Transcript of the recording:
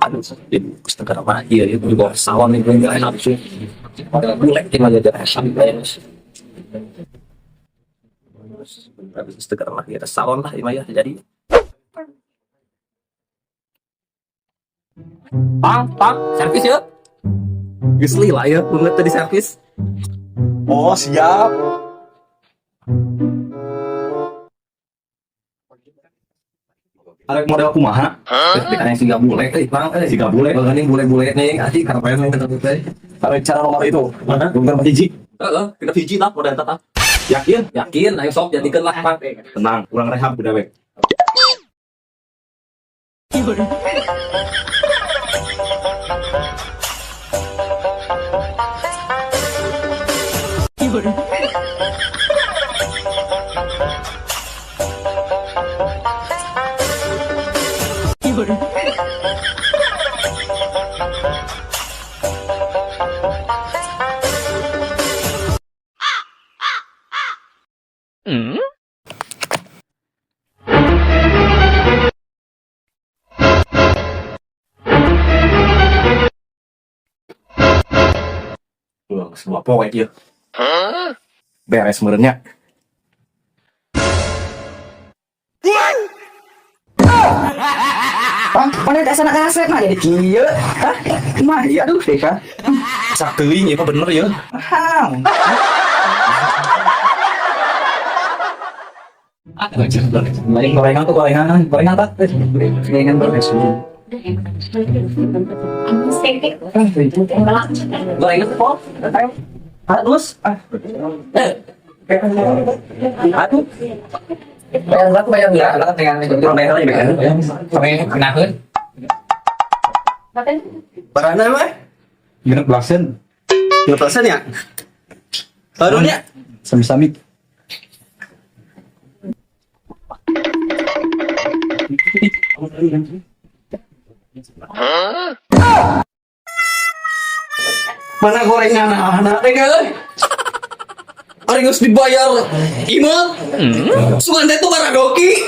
Aduh, di negara mana iya itu di bawah sawah nih gue nggak enak sih. Bule ini aja jalan sampai habis negara mah ya salon lah ya jadi. Pang, pang, servis ya. Geus lah ya, banget tadi servis. Oh, siap. Arek model kumaha? Kita yang siga bule, eh, bang, eh, Siga bule. Bang, ini bule-bule nih, aji karena nih ketemu teh. Arek cara nomor itu. Mana? Bukan hiji. Heeh, kita hiji lah model tata. Yakin? Yakin, ayo sok jadikeun lah, Pang. Tenang, urang rehab udah wek. Wah, sebuah poe ieu. Beres meureunnya. Pang, mana tak sana kaset mah jadi kieu. Hah? Mah iya aduh deh kan. Asa teuing ieu mah bener ya. Hah. Lain gorengan tuh gorengan, gorengan tak? Gorengan gorengan. Gorengan tuh kok? Terus? Aduh. Bayar berapa bayar enggak? Dengan dengan dengan sampai kenakan. Barana mah? 16-an. 16-an ya? Barunya? Sami-sami. Mana gorengan anak teh euy? Ari geus dibayar imah. Sugan teh tukar doki.